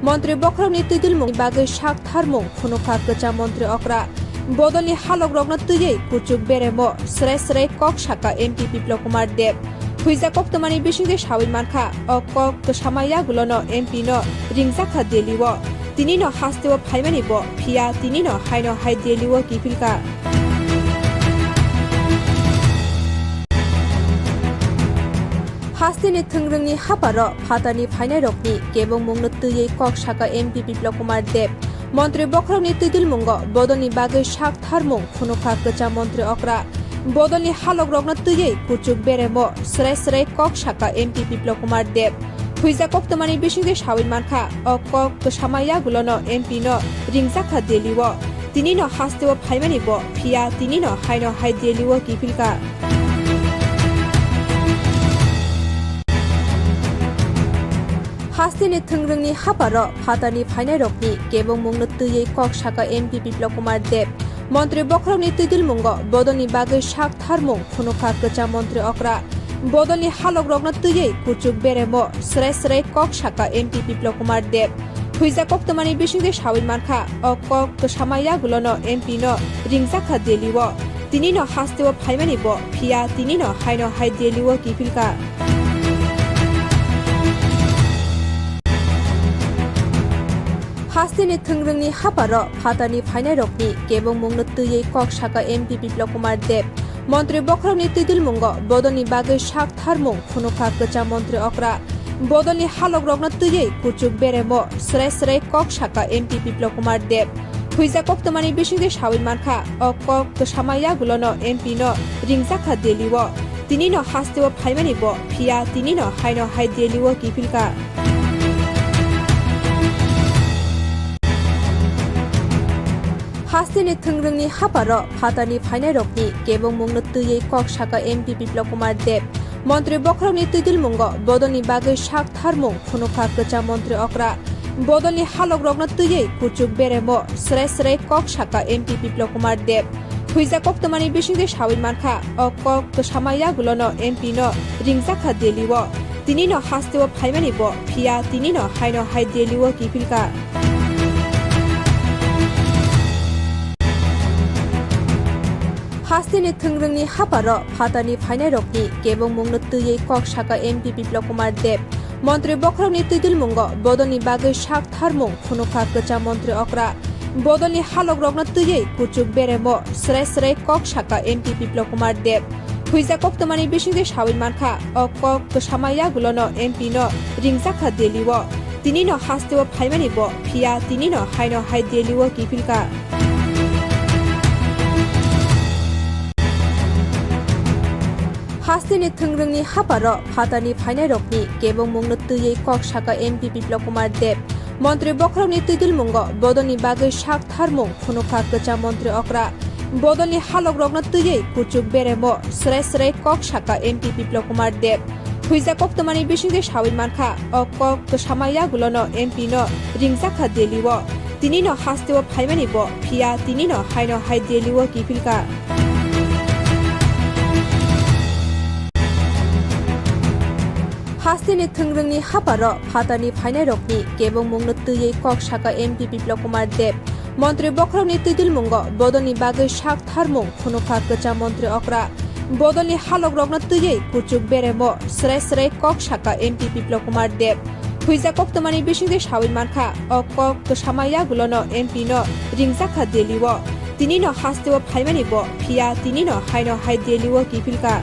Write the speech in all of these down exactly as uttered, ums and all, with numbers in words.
Montri bokhorokni twidulmungni bagwi sak tharmung phunukha kwcham montri okra. Bodolni halokrokno twiwi kuchuk beremo, srai srai kok sakha M P Biplab Kumar Deb. Huijak koktwmani bisingtwi sawi mankha, o kok kwsama yagulono M P no ringjakha Delhi o. Tinino hasteo phaimani bo, phiya tinino haino hai Delhi o kiphilkha. Hasteni thwngrwngni haparo phatani phainairokni kebengmungno twiwi kok sakha M P Biplab Kumar Deb. Montri bokhorokni twidulmungo bodolni bagwi sak tharmung phunukha kwcham montri okra. Bodolni halokrokno twiwi kuchuk beremo srai srai kok sakha M P Biplab Kumar Deb. Huijak koktwmani bisingtwi sawi mankha, o kok kwsama yagulono M P no ringjakha Delhi o. Tinino hasteo phaimani bo, phiya tinino haino hai Delhi o kiphilkha. Hasteni thwngrwngni haparo phatani phainairokni kebengmungno twiwi kok sakha M P Biplab Kumar Deb. Montri bokhorokni twidulmungo bodolni bagwi sak tharmung phunukha kwcham montri okra. Bodolni halokrokno twiwi kuchuk beremo srai srai kok sakha M P Biplab Kumar Deb. Huijak koktwmani bisingtwi sawi mankha, o kok kwsama yagulono M P no ringjakha Delhi o. Tinino hasteo phaimani bo, phiya tinino haino hai Delhi o kiphilkha. Hasteni thwngrwngni haparo phatani phainairokni kebengmungno twiwi kok sakha M P Biplab Kumar Deb. Montri bokhorokni twidulmungo bodolni bagwi sak tharmung phunukha kwcham montri okra. Bodolni halokrokno twiwi kuchuk beremo srai srai kok sakha M P Biplab Kumar Deb. Huijak koktwmani bisingtwi sawi mankha, o kok kwsama yagulono M P no ringjakha Delhi o. Tinino hasteo phaimani bo, phiya tinino haino hai Delhi o kiphilkha. Hasteni thwngrwngni haparo phatani phainairokni kebengmungno twiwi kok sakha M P Biplab Kumar Deb. Montri bokhorokni twidulmungo bodolni bagwi sak tharmung phunukha kwcham montri okra. Bodolni halokrokno twiwi kuchuk beremo srai srai kok sakha M P Biplab Kumar Deb. Huijak koktwmani bisingtwi sawi mankha, o kok kwsama yagulono M P no ringjakha Delhi o. Tinino hasteo phaimani bo, phiya tinino haino hai Delhi o kiphilkha. Hasteni thwngrwngni haparo phatani phainairokni kebengmungno twiwi kok sakha M P Biplab Kumar Deb. Montri bokhorokni twidulmungo bodolni bagwi sak tharmung phunukha kwcham montri okra. Bodolni halokrokno twiwi kuchuk beremo srai srai kok sakha M P Biplab Kumar Deb. Huijak koktwmani bisingtwi sawi mankha, o kok kwsama yagulono M P no ringjakha Delhi o. Tinino hasteo phaimani bo, phiya tinino haino hai Delhi o kiphilkha. Hasteni thwngrwngni haparo phatani phainairokni kebengmungno twiwi kok sakha M P Biplab Kumar Deb. Montri bokhorokni twidulmungo bodolni bagwi sak tharmung phunukha kwcham montri okra. Bodolni halokrokno twiwi kuchuk beremo srai srai kok sakha M P Biplab Kumar Deb. Huijak koktwmani bisingtwi sawi mankha, o kok kwsama yagulono M P no ringjakha Delhi o. Tinino hasteo phaimani bo, phiya tinino haino hai Delhi o kiphilkha. Hasteni thwngrwngni haparo phatani phainairokni kebengmungno twiwi kok sakha M P Biplab Kumar Deb. Montri bokhorokni twidulmungo bodolni bagwi sak tharmung phunukha kwcham montri okra. Bodolni halokrokno twiwi kuchuk beremo srai srai kok sakha M P Biplab Kumar Deb. Huijak koktwmani bisingtwi sawi mankha, o kok kwsama yagulono M P no ringjakha Delhi o. Tinino hasteo phaimani bo, phiya tinino haino hai Delhi o kiphilkha.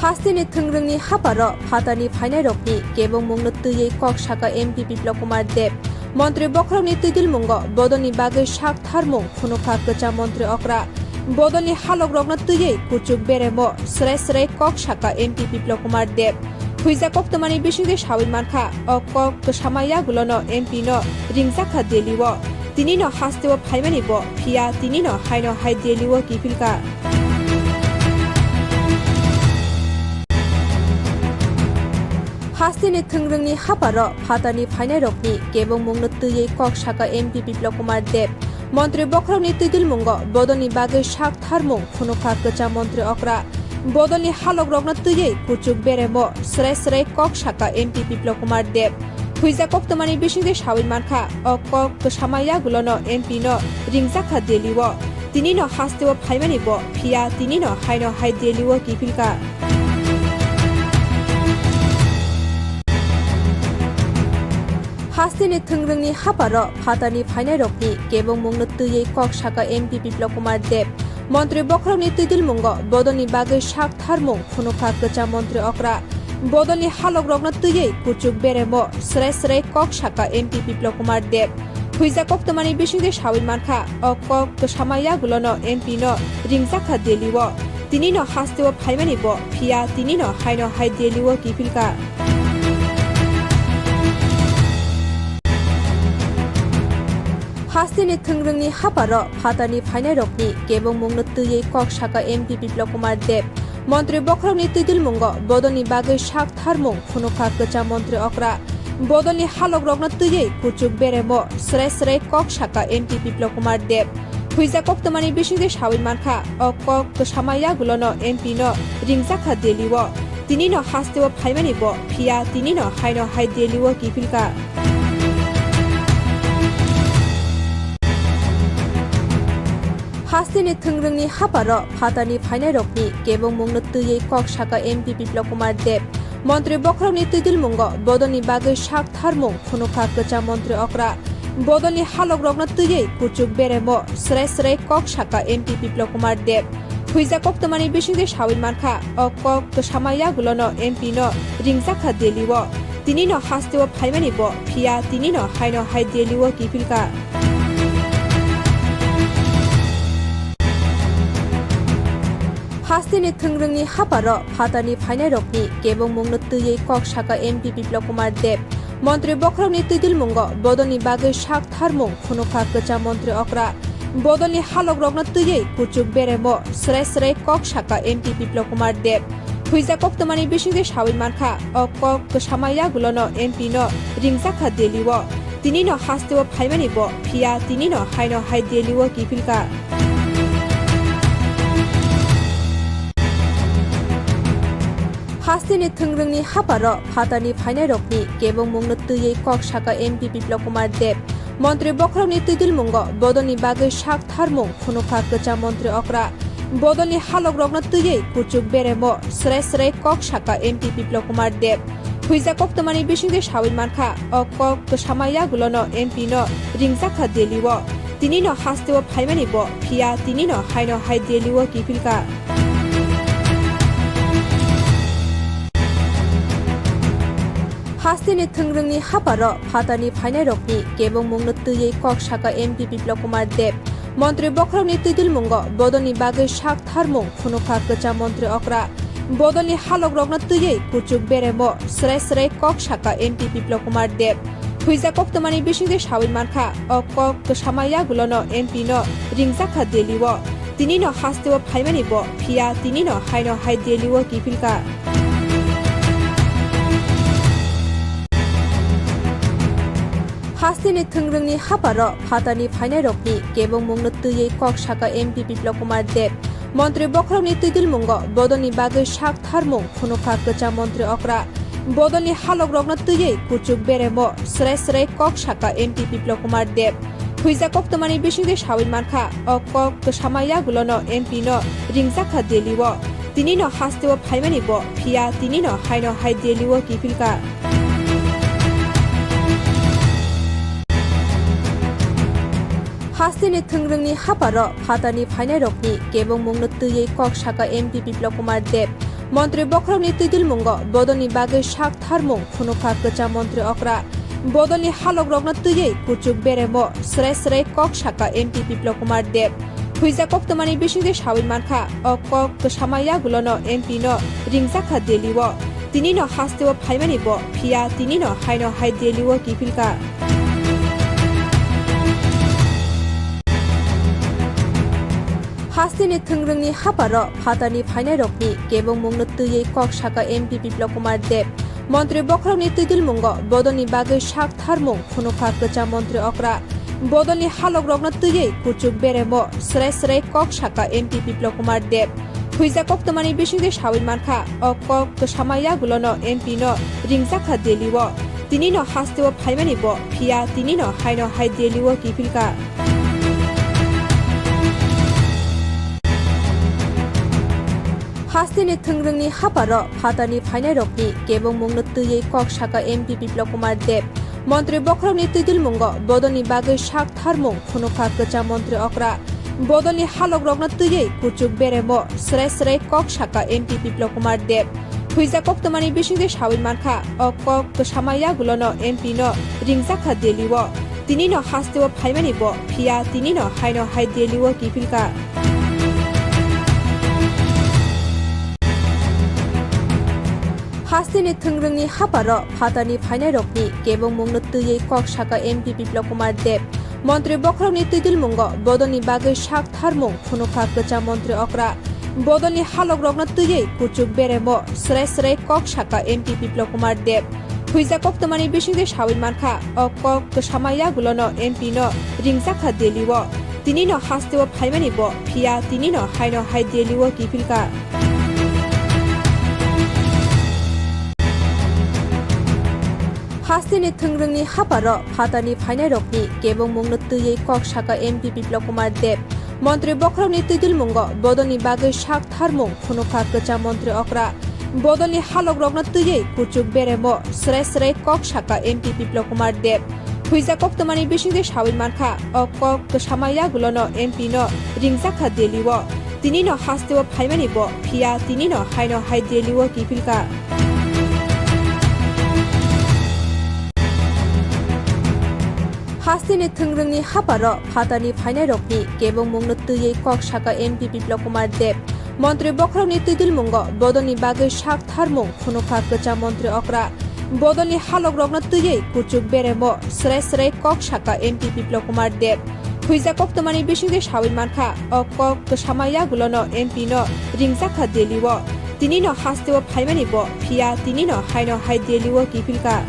Hasteni thwngrwngni haparo phatani phainairokni kebengmungno twiwi kok sakha M P Biplab Kumar Deb. Montri bokhorokni twidulmungo bodolni bagwi sak tharmung phunukha kwcham montri okra. Bodolni halokrokno twiwi kuchuk beremo srai srai kok sakha M P Biplab Kumar Deb. Huijak koktwmani bisingtwi sawi mankha, o kok kwsama yagulono M P no ringjakha Delhi o. Tinino hasteo phaimani bo, phiya tinino haino hai Delhi o kiphilkha. Hasteni thwngrwngni haparo phatani phainairokni kebengmungno twiwi kok sakha M P Biplab Kumar Deb. Montri bokhorokni twidulmungo bodolni bagwi sak tharmung phunukha kwcham montri okra. Bodolni halokrokno twiwi kuchuk beremo, srai srai kok saka M P Biplab Kumar Deb. Huijak koktwmani bisingtwi sawi mankha, o kok kwsama yagulono M P no ringjakha Delhi-o. Tinino hasteo phaimani bo, phiya tinino haino hai Delhi-o kiphilkha. Hasteni thwngrwngni haparo phatarni phainairokni kebengmungno twiwi kok saka M P Biplab Kumar Deb. Montri bokhorokni twidulmungo bodolni bagwi sak tharmung phunukha kwcham montri okra. Bodolni halokrokno twiwi kuchuk beremo srai srai kok saka M P Biplab Kumar Deb. Huijak koktwmani bisingtwi sawi mankha, o kok kwsama yagulono M P no ringjakha Delhi-o. Tinino hasteo phaimani bo, phiya tinino haino hai Delhi-o kiphilkha. Hasteni thwngrwngni haparo phatarni phainairokni kebengmungno twiwi kok saka M P Biplab Kumar Deb. Montri bokhorokni twidulmungo bodolni bagwi sak tharmung phunukha kwcham montri okra. Bodolni halokrokno twiwi kuchuk beremo srai srai kok saka M P Biplab Kumar Deb. Huijak koktwmani bisingtwi sawi mankha, o kok kwsama yagulono M P no ringjakha Delhi-o. Tinino hasteo phaimani bo, phiya tinino haino hai Delhi-o kiphilkha. Hasteni thwngrwngni haparo phatarni phainairokni kebengmungno twiwi kok saka M P Biplab Kumar Deb. Montri bokhorokni twidulmungo bodolni bagwi sak tharmung phunukha kwcham montri okra. Bodolni halokrokno twiwi kuchuk beremo srai srai kok saka M P Biplab Kumar Deb. Huijak koktwmani bisingtwi sawi mankha, o kok kwsama yagulono M P no ringjakha Delhi-o. Tinino hasteo phaimani bo, phiya tinino haino hai Delhi-o kiphilkha. Hasteni thwngrwngni haparo phatarni phainairokni kebengmungno twiwi kok saka M P Biplab Kumar Deb. Montri bokhorokni twidulmungo bodolni bagwi sak tharmung phunukha kwcham montri okra. Bodolni halokrokno twiwi kuchuk beremo srai srai kok saka M P Biplab Kumar Deb. Huijak koktwmani bisingtwi sawi mankha, o kok kwsama yagulono M P no ringjakha Delhi-o. Tinino hasteo phaimani bo, phiya tinino haino hai Delhi-o kiphilkha. Hasteni thwngrwngni haparo phatarni phainairokni kebengmungno twiwi kok saka M P Biplab Kumar Deb. Montri bokhorokni twidulmungo bodolni bagwi sak tharmung phunukha kwcham montri okra. Bodolni halokrokno twiwi kuchuk beremo srai srai kok saka M P Biplab Kumar Deb. Huijak koktwmani bisingtwi sawi mankha, o kok kwsama yagulono M P no ringjakha Delhi-o. Tinino hasteo phaimani bo, phiya tinino haino hai Delhi-o kiphilkha. Hasteni thwngrwngni haparo phatarni phainairokni kebengmungno twiwi kok saka M P Biplab Kumar Deb. Montri bokhorokni twidulmungo bodolni bagwi sak tharmung phunukha kwcham montri okra. Bodolni halokrokno twiwi kuchuk beremo srai srai kok saka M P Biplab Kumar Deb. Huijak koktwmani bisingtwi sawi mankha, o kok kwsama yagulono M P no ringjakha Delhi-o. Tinino hasteo phaimani bo, phiya tinino haino hai Delhi-o kiphilkha. Hasteni thwngrwngni haparo phatarni phainairokni kebengmungno twiwi kok saka M P Biplab Kumar Deb. Montri bokhorokni twidulmungo bodolni bagwi sak tharmung phunukha kwcham montri okra. Bodolni halokrokno twiwi kuchuk beremo srai srai kok saka M P Biplab Kumar Deb. Huijak koktwmani bisingtwi sawi mankha, o kok kwsama yagulono M P no ringjakha Delhi-o. Tinino hasteo phaimani bo, phiya tinino haino hai Delhi-o kiphilkha. Hasteni thwngrwngni haparo phatarni phainairokni kebengmungno twiwi kok saka M P Biplab Kumar Deb. Montri bokhorokni twidulmungo bodolni bagwi sak tharmung phunukha kwcham montri okra. Bodolni halokrokno twiwi kuchuk beremo srai srai kok saka M P Biplab Kumar Deb. Huijak koktwmani bisingtwi sawi mankha, o kok kwsama yagulono M P no ringjakha Delhi-o. Tinino hasteo phaimani bo, phiya tinino haino hai Delhi-o kiphilkha. Hasteni thwngrwngni haparo phatarni phainairokni kebengmungno twiwi kok saka M P Biplab Kumar Deb. Montri bokhorokni twidulmungo bodolni bagwi sak tharmung phunukha kwcham montri okra. Bodolni halokrokno twiwi kuchuk beremo srai srai kok saka M P Biplab Kumar Deb. Thwijak koktwmani bisingtwi sawi mankha, o kok kwsama yagulono M P no ringjakha Delhi o. Tinino hasteo phaimani bo, phiya tinino haino hai Delhi o kiphilkha. Hasteni thwngrwngni haparo phatani phainairokni kebengmungno twiwi kok saka M P Biplab Kumar Deb. Montri bokhorokni twidulmungo bodolni bagwi sak tharmung phunukha kwcham montri okra. Bodolni halokrokno twiwi kuchuk beremo srai srai kok saka M P Biplab Kumar Deb. Thwijak koktwmani bisingtwi sawi mankha, o kok kwsama yagulono M P no ringjakha Delhi o. Tinino hasteo phaimani bo, phiya tinino haino hai Delhi o kiphilkha. Hasteni thwngrwngni haparo phatani phainairokni kebengmungno twiwi kok saka M P Biplab Kumar Deb. Montri bokhorokni twidulmungo bodolni bagwi sak tharmung phunukha kwcham montri okra. Bodolni halokrokno twiwi kuchuk beremo srai srai kok saka M P Biplab Kumar Deb. Thwijak koktwmani bisingtwi sawi mankha, o kok kwsama yagulono M P no ringjakha Delhi o. Tinino hasteo phaimani bo, phiya tinino haino hai Delhi o kiphilkha. Hasteni thwngrwngni haparo phatani phainairokni kebengmungno twiwi kok saka M P Biplab Kumar Deb. Montri bokhorokni twidulmungo bodolni bagwi sak tharmung phunukha kwcham montri okra. Bodolni halokrokno twiwi kuchuk beremo srai srai kok saka M P Biplab Kumar Deb. Thwijak koktwmani bisingtwi sawi mankha, o kok kwsama yagulono M P no ringjakha Delhi o. Tinino hasteo phaimani bo, phiya tinino haino hai Delhi o kiphilkha. Hasteni thwngrwngni haparo phatani phainairokni kebengmungno twiwi kok saka M P Biplab Kumar Deb. Montri bokhorokni twidulmungo bodolni bagwi sak tharmung phunukha kwcham montri okra. Bodolni halokrokno twiwi kuchuk beremo srai srai kok saka M P Biplab Kumar Deb. Thwijak koktwmani bisingtwi sawi mankha, o kok kwsama yagulono M P no ringjakha Delhi o. Tinino hasteo phaimani bo, phiya tinino haino hai Delhi o kiphilkha.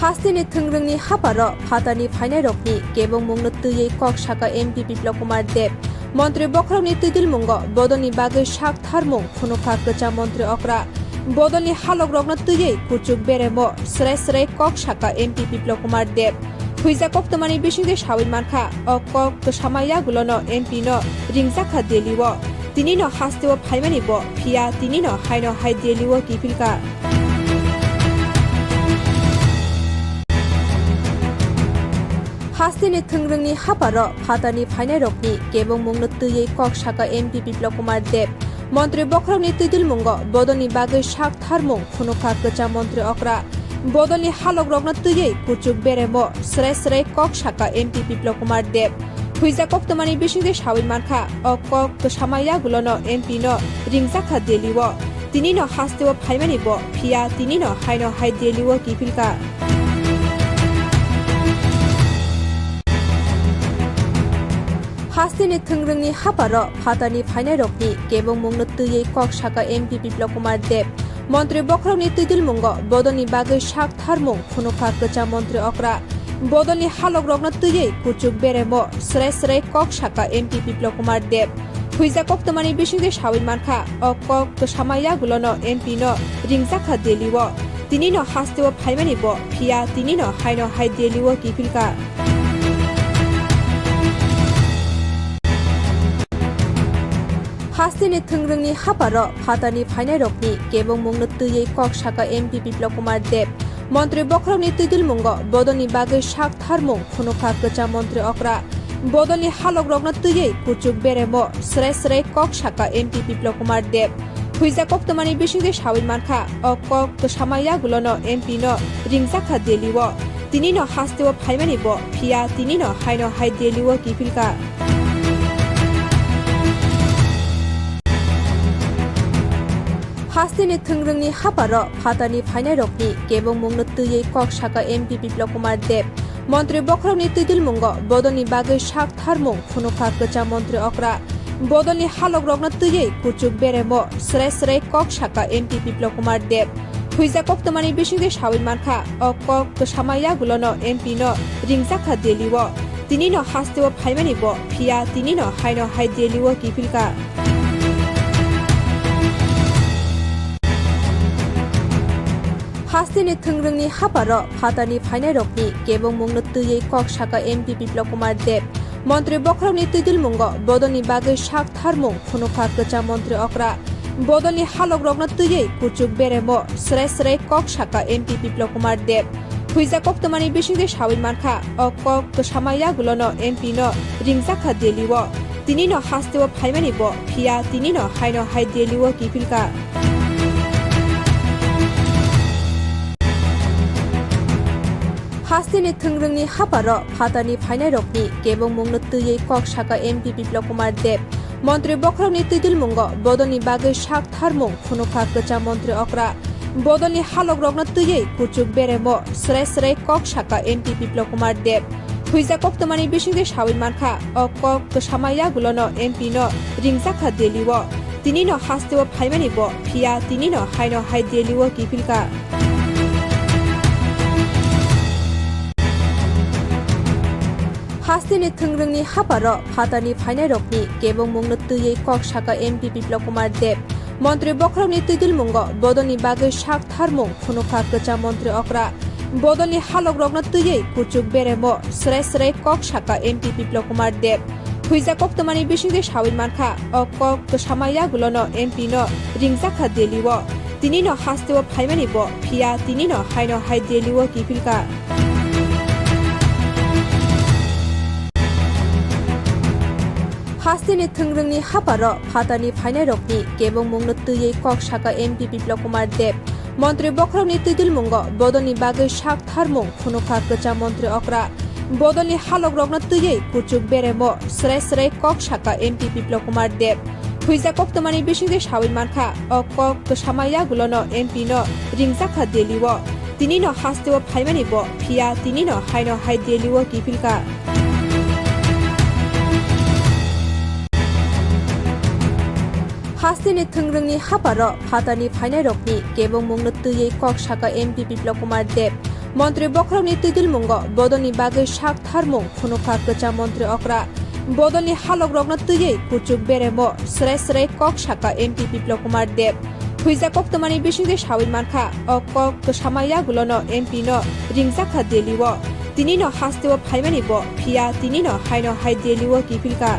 Hasteni thwngrwngni haparo phatani phainairokni kebengmungno twiwi kok saka M P Biplab Kumar Deb. Montri bokhorokni twidulmungo bodolni bagwi sak tharmung phunukha kwcham montri okra. Bodolni halokrokno twiwi kuchuk beremo srai srai kok saka M P Biplab Kumar Deb. Thwijak koktwmani bisingtwi sawi mankha, o kok kwsama yagulono M P no ringjakha Delhi o. Tinino hasteo phaimani bo, phiya tinino haino hai Delhi o kiphilkha. Hasteni thwngrwngni haparo phatani phainairokni kebengmungno twiwi kok saka M P Biplab Kumar Deb. Montri bokhorokni twidulmungo bodolni bagwi sak tharmung phunukha kwcham montri okra. Bodolni halokrokno twiwi kuchuk beremo srai srai kok saka M P Biplab Kumar Deb. Thwijak koktwmani bisingtwi sawi mankha, o kok kwsama yagulono M P no ringjakha Delhi o. Tinino hasteo phaimani bo, phiya tinino haino hai Delhi o kiphilkha. Hasteni thwngrwngni haparo phatani phainairokni kebengmungno twiwi kok saka M P Biplab Kumar Deb. Montri bokhorokni twidulmungo bodolni bagwi sak tharmung phunukha kwcham montri okra. Bodolni halokrokno twiwi kuchuk beremo srai srai kok saka M P Biplab Kumar Deb. Thwijak koktwmani bisingtwi sawi mankha, o kok kwsama yagulono M P no ringjakha Delhi o. Tinino hasteo phaimani bo, phiya tinino haino hai Delhi o kiphilkha. Hasteni thwngrwngni haparo phatani phainairokni kebengmungno twiwi kok saka M P Biplab Kumar Deb. Montri bokhorokni twidulmungo bodolni bagwi sak tharmung phunukha kwcham montri okra. Bodolni halokrokno twiwi kuchuk beremo srai srai kok saka M P Biplab Kumar Deb. Thwijak koktwmani bisingtwi sawi mankha, o kok kwsama yagulono M P no ringjakha Delhi o. Tinino hasteo phaimani bo, phiya tinino haino hai Delhi o kiphilkha. Hasteni thwngrwngni haparo phatani phainairokni kebengmungno twiwi kok saka M P Biplab Kumar Deb. Montri bokhorokni twidulmungo bodolni bagwi sak tharmung phunukha kwcham montri okra. Bodolni halokrokno twiwi kuchuk beremo srai srai kok saka M P Biplab Kumar Deb. Thwijak koktwmani bisingtwi sawi mankha, o kok kwsama yagulono M P no ringjakha Delhi o. Tini no haste o phaimani bo, phiya tini no hai no hai Delhi o kiphil kha. Haste ni thwngrwng ni hapharo phatani phainai rok ni kebengmung no twiwi kok sakha M P Biplab Kumar Deb. Montri bokhorok ni twidulmungo bodol ni bagwi sak tharmung phunuk kha kwcham montri okra. Bodol ni halok rok no twiwi kuchuk beremo swrai swrai kok sakha M P Biplab Kumar Deb. Huijak koktwmani bisingtwi sawi mankha, o kok kwsama yagulono M P no ringjakha Delhi o. Tini no haste o phaimani bo, phiya tini no hai no hai Delhi o kiphil kha. Haste ni thwngrwng ni hapharo phatani phainai rok ni kebengmung no twiwi kok sakha M P Biplab Kumar Deb. Montri bokhorok ni twidulmungo bodol ni bagwi sak tharmung phunuk kha kwcham montri okra. Bodol ni halok rok no twiwi kuchuk beremo swrai swrai kok sakha M P Biplab Kumar Deb. Huijak koktwmani bisingtwi sawi mankha, o kok kwsama yagulono M P no ringjakha Delhi o. Tini no haste o phaimani bo, phiya tini no hai no hai Delhi o kiphil kha. Haste ni thwngrwng ni hapharo phatani phainai rok ni kebengmung no twiwi kok sakha M P Biplab Kumar Deb. Montri bokhorok ni twidulmungo bodol ni bagwi sak tharmung phunuk kha kwcham montri okra. Bodol ni halok rok no twiwi kuchuk beremo swrai swrai kok sakha M P Biplab Kumar Deb. Huijak koktwmani bisingtwi sawi mankha, o kok kwsama yagulono M P no ringjakha Delhi o. Tini no haste o phaimani bo, phiya tini no hai no hai Delhi o kiphil kha. Haste ni thwngrwng ni hapharo phatani phainai rok ni kebengmung no twiwi kok sakha M P Biplab Kumar Deb. Montri bokhorok ni twidulmungo bodol ni bagwi sak tharmung phunuk kha kwcham montri okra. Bodol ni halok rok no twiwi kuchuk beremo swrai swrai kok sakha M P Biplab Kumar Deb. Huijak koktwmani bisingtwi sawi mankha, o kok kwsama yagulono M P no ringjakha Delhi o. Tini no haste o phaimani bo, phiya tini no hai no hai Delhi o kiphil kha. Haste ni thwngrwng ni hapharo phatani phainai rok ni kebengmung no twiwi kok sakha M P Biplab Kumar Deb. Montri bokhorok ni twidulmungo bodol ni bagwi sak tharmung phunuk kha kwcham montri okra. Bodol ni halok rok no twiwi kuchuk beremo swrai swrai kok sakha M P Biplab Kumar Deb. Huijak koktwmani bisingtwi sawi mankha, o kok kwsama yagulono M P no ringjakha Delhi o. Tini no haste o phaimani bo, phiya tini no hai no hai Delhi o kiphil kha.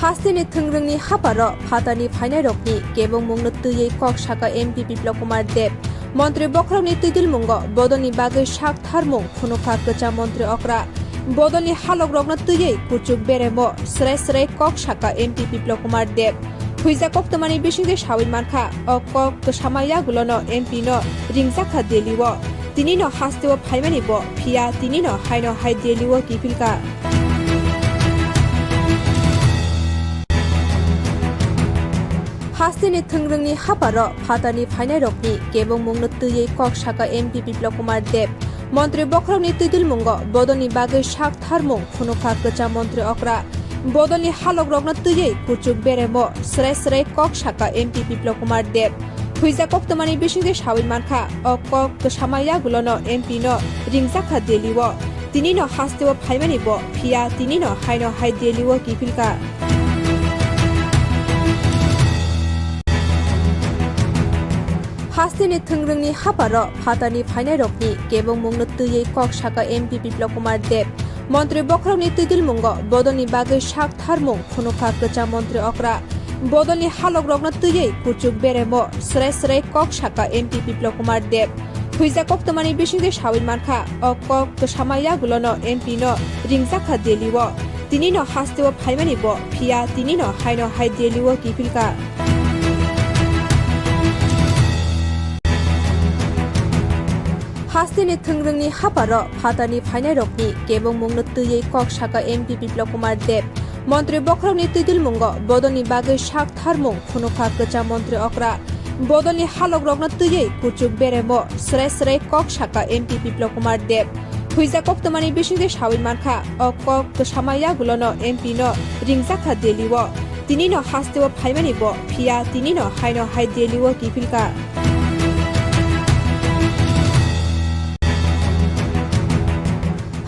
Haste ni thwngrwng ni hapharo phatani phainai rok ni kebengmung no twiwi kok sakha M P Biplab Kumar Deb. Montri bokhorok ni twidulmungo bodol ni bagwi sak tharmung phunuk kha kwcham montri okra. Bodol ni halok rok no twiwi kuchuk beremo swrai swrai kok sakha M P Biplab Kumar Deb. Huijak koktwmani bisingtwi sawi mankha, o kok kwsama yagulono M P no ringjakha Delhi o. Tini no haste o phaimani bo, phiya tini no hai no hai Delhi o kiphil kha. Haste ni thwngrwng ni hapharo phatani phainai rok ni kebengmung no twiwi kok sakha M P Biplab Kumar Deb. Montri bokhorok ni twidulmungo bodol ni bagwi sak tharmung phunuk kha kwcham montri okra. Bodol ni halok rok no twiwi kuchuk beremo swrai swrai kok sakha M P Biplab Kumar Deb. Huijak koktwmani bisingtwi sawi mankha, o kok kwsama yagulono M P no ringjakha Delhi o. Tini no haste o phaimani bo, phiya tini no hai no hai Delhi o kiphil kha. Haste ni thwngrwng ni hapharo phatani phainai rok ni kebengmung no twiwi kok sakha M P Biplab Kumar Deb. Montri bokhorok ni twidulmungo bodol ni bagwi sak tharmung phunuk kha kwcham montri okra. Bodol ni halok rok no twiwi kuchuk beremo swrai swrai kok sakha M P Biplab Kumar Deb. Huijak koktwmani bisingtwi sawi mankha, o kok kwsama yagulono M P no ringjakha Delhi o. Tini no haste o phaimani bo, phiya tini no hai no hai Delhi o kiphil kha. Haste ni thwngrwng ni hapharo phatani phainai rok ni kebengmung no twiwi kok sakha M P Biplab Kumar Deb. Montri bokhorok ni twidulmungo bodol ni bagwi sak tharmung phunuk kha kwcham montri okra. Bodol ni halok rok no twiwi kuchuk beremo swrai swrai kok sakha M P Biplab Kumar Deb. Huijak koktwmani bisingtwi sawi mankha, o kok kwsama yagulono M P no ringjakha Delhi o. Tini no haste o phaimani bo, phiya tini no hai no hai Delhi o kiphil kha.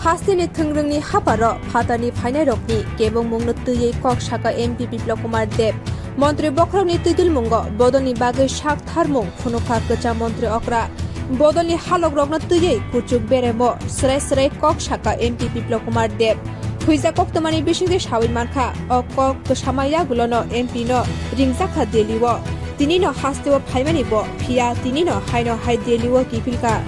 Hasteni thwngrwngni haparo phatani phainairokni kebengmungno twiwi kok saka M P Biplab Kumar Deb. Montri bokhorokni twidulmungo bodolni bagwi sak tharmung phunukha kwcham montri okra. Bodolni halokrokno twiwi kuchuk beremo srai srai kok saka M P Biplab Kumar Deb. Thwijak koktwmani bisingtwi sawi mankha, o kok kwsama yagulono M P no ringjakha Delhi-o. Tinino hasteo phaimani bo, phiya tinino haino hai Delhi-o kiphilkha.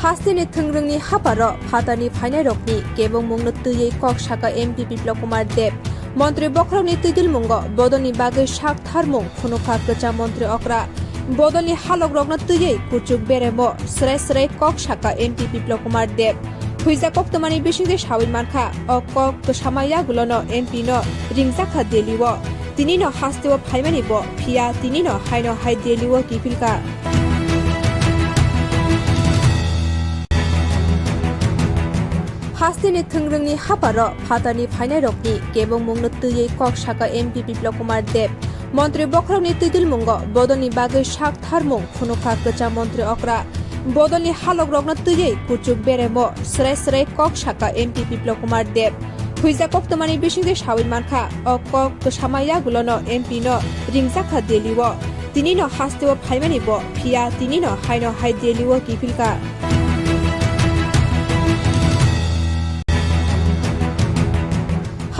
Hasteni thwngrwngni haparo phatani phainairokni kebengmungno twiwi kok saka M P Biplab Kumar Deb. Montri bokhorokni twidulmungo bodolni bagwi sak tharmung phunukha kwcham montri okra. Bodolni halokrokno twiwi kuchuk beremo srai srai kok saka M P Biplab Kumar Deb. Thwijak koktwmani bisingtwi sawi mankha, o kok kwsama yagulono M P no ringjakha Delhi-o. Tinino hasteo phaimani bo, phiya tinino haino hai Delhi-o kiphilkha. Hasteni thwngrwngni haparo phatani phainairokni kebengmungno twiwi kok saka M P Biplab Kumar Deb. Montri bokhorokni twidulmungo bodolni bagwi sak tharmung phunukha kwcham montri okra. Bodolni halokrokno twiwi kuchuk beremo srai srai kok saka M P Biplab Kumar Deb. Thwijak koktwmani bisingtwi sawi mankha, o kok kwsama yagulono M P no ringjakha Delhi-o. Tinino hasteo phaimani bo, phiya tinino haino hai Delhi-o kiphilkha.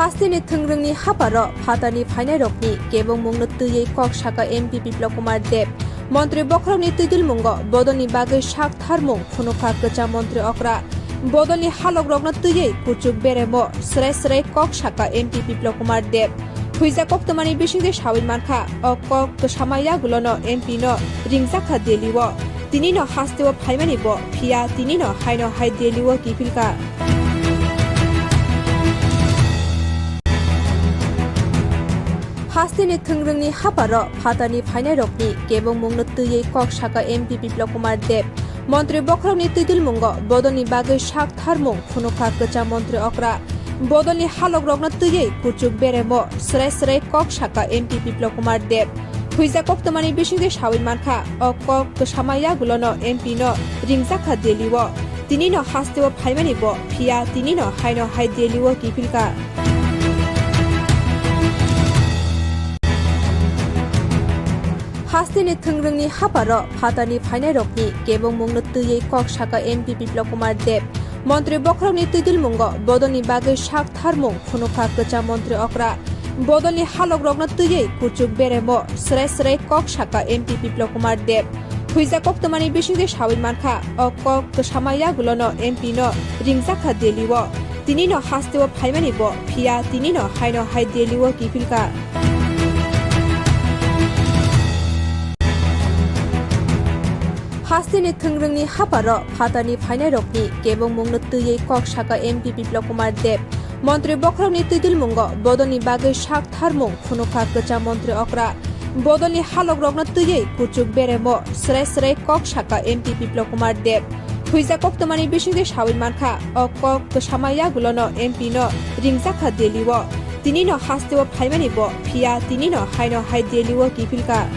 Hasteni thwngrwngni haparo phatani phainairokni kebengmungno twiwi kok saka M P Biplab Kumar Deb. Montri bokhorokni twidulmungo bodolni bagwi sak tharmung phunukha kwcham montri okra. Bodolni halokrokno twiwi kuchuk beremo srai srai kok saka M P Biplab Kumar Deb. Thwijak koktwmani bisingtwi sawi mankha, o kok kwsama yagulono M P no ringjakha Delhi-o. Tinino hasteo phaimani bo, phiya tinino haino hai Delhi-o kiphilkha. Hasteni thwngrwngni haparo phatani phainairokni kebengmungno twiwi kok saka M P Biplab Kumar Deb. Montri bokhorokni twidulmungo bodolni bagwi sak tharmung phunukha kwcham montri okra. Bodolni halokrokno twiwi kuchuk beremo srai srai kok saka M P Biplab Kumar Deb. Thwijak koktwmani bisingtwi sawi mankha, o kok kwsama yagulono M P no ringjakha Delhi-o. Tinino hasteo phaimani bo, phiya tinino haino hai Delhi-o kiphilkha. Hasteni thwngrwngni haparo phatani phainairokni kebengmungno twiwi kok saka M P Biplab Kumar Deb. Montri bokhorokni twidulmungo bodolni bagwi sak tharmung phunukha kwcham montri okra. Bodolni halokrokno twiwi kuchuk beremo srai srai kok saka M P Biplab Kumar Deb. Thwijak koktwmani bisingtwi sawi mankha, o kok kwsama yagulono M P no ringjakha Delhi-o. Tinino hasteo phaimani bo, phiya tinino haino hai Delhi-o kiphilkha. Hasteni thwngrwngni haparo phatani phainairokni kebengmungno twiwi kok saka M P Biplab Kumar Deb. Montri bokhorokni twidulmungo bodolni bagwi sak tharmung phunukha kwcham montri okra. Bodolni halokrokno twiwi kuchuk beremo srai srai kok saka M P Biplab Kumar Deb. Thwijak koktwmani bisingtwi sawi mankha, o kok kwsama yagulono M P no ringjakha Delhi-o. Tinino hasteo phaimani bo, phiya tinino haino hai Delhi-o kiphilkha.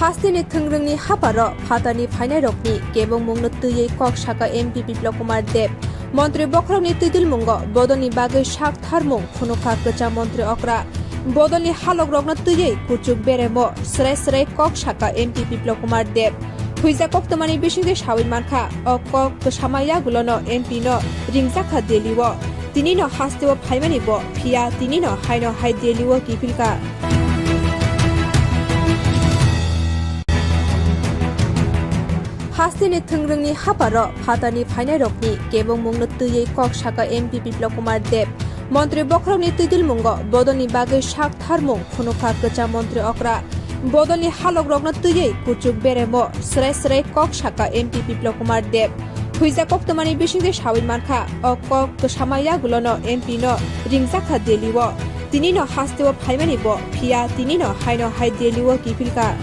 Hasteni thwngrwngni haparo phatani phainairokni kebengmungno twiwi kok saka M P Biplab Kumar Deb. Montri bokhorokni twidulmungo bodolni bagwi sak tharmung phunukha kwcham montri okra. Bodolni halokrokno twiwi kuchuk beremo srai srai kok saka M P Biplab Kumar Deb. Thwijak koktwmani bisingtwi sawi mankha, o kok kwsama yagulono M P no ringjakha Delhi-o. Tinino hasteo phaimani bo, phiya tinino haino hai Delhi-o kiphilkha. Hasteni thwngrwngni haparo phatani phainairokni kebengmungno twiwi kok saka M P Biplab Kumar Deb. Montri bokhorokni twidulmungo bodolni bagwi sak tharmung phunukha kwcham montri okra. Bodolni halokrokno twiwi kuchuk beremo srai srai kok saka M P Biplab Kumar Deb. Thwijak koktwmani bisingtwi sawi mankha, o kok kwsama yagulono M P no ringjakha Delhi-o. Tinino hasteo phaimani bo, phiya tinino haino hai Delhi-o kiphilkha.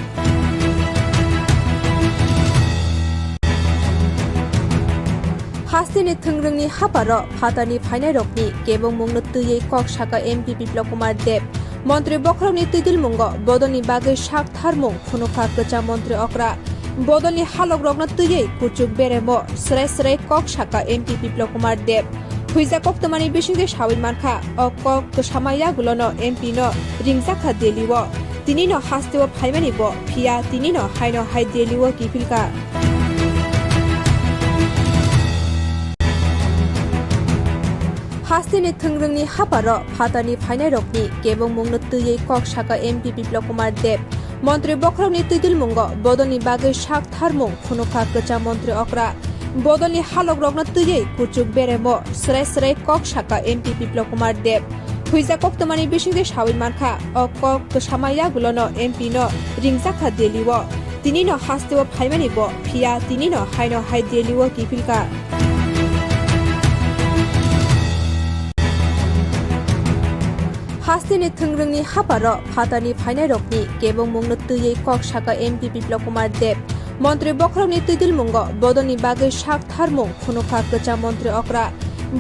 Hasteni thwngrwngni haparo phatani phainairokni kebengmungno twiwi kok saka M P Biplab Kumar Deb. Montri bokhorokni twidulmungo bodolni bagwi sak tharmung phunukha kwcham montri okra. Bodolni halokrokno twiwi kuchuk beremo srai srai kok sakha M P Biplab Kumar Deb. Huijak koktwmani bisingtwi sawi mankha, o kok kwsama yagulono M P no ringjakha Delhi o. Tinino hasteo phaimani bo, phiya tinino haino hai Delhi o kiphilkha. Hasteni thwngrwngni haparo phatarni phainairokni kebengmungno twiwi kok sakha M P Biplab Kumar Deb. Montri bokhorokni twidulmungo bodolni bagwi sak tharmung phunukha kwcham montri okra. Bodolni halokrokno twiwi kuchuk beremo srai srai kok sakha M P Biplab Kumar Deb. Huijak koktwmani bisingtwi sawi mankha, o kok kwsama yagulono M P no ringjakha Delhi o. Tinino hasteo phaimani bo, phiya tinino haino hai Delhi o kiphilkha. Hasteni thwngrwngni haparo phatarni phainairokni kebengmungno twiwi kok sakha M P Biplab Kumar Deb. Montri bokhorokni twidulmungo bodolni bagwi sak tharmung phunukha kwcham montri okra.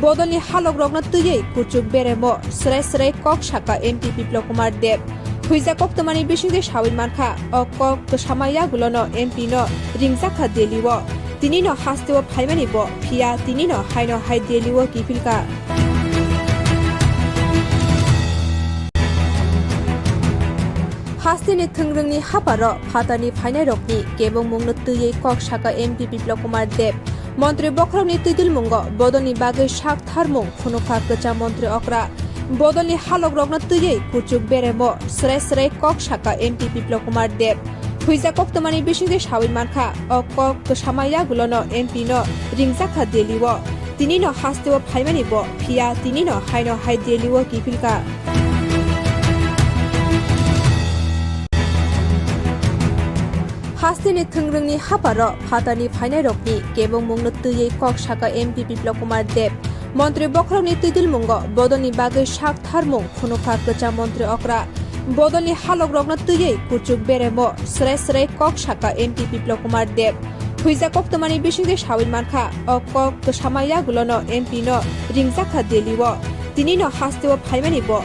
Bodolni halokrokno twiwi kuchuk beremo srai srai kok sakha M P Biplab Kumar Deb. Huijak koktwmani bisingtwi sawi mankha, o kok kwsama yagulono M P no ringjakha Delhi o. Tinino hasteo phaimani bo, phiya tinino haino hai Delhi o kiphilkha. Hasteni thwngrwngni haparo phatarni phainairokni kebengmungno twiwi kok sakha M P Biplab Kumar Deb. Montri bokhorokni twidulmungo bodolni bagwi sak tharmung phunukha kwcham montri okra. Bodolni halokrokno twiwi kuchuk beremo srai srai kok sakha M P Biplab Kumar Deb. Huijak koktwmani bisingtwi sawi mankha, o kok kwsama yagulono M P no ringjakha Delhi o. Tinino hasteo phaimani bo, phiya tinino haino hai Delhi o kiphilkha. Hasteni thwngrwngni haparo phatarni phainairokni kebengmungno twiwi kok sakha M P Biplab Kumar Deb. Montri bokhorokni twidulmungo bodolni bagwi sak tharmung phunukha kwcham montri okra. Bodolni halokrokno twiwi kuchuk beremo srai srai kok sakha M P Biplab Kumar Deb. Huijak koktwmani bisingtwi sawi mankha, o kok kwsama yagulono M P no ringjakha Delhi o. Tinino hasteo phaimani bo,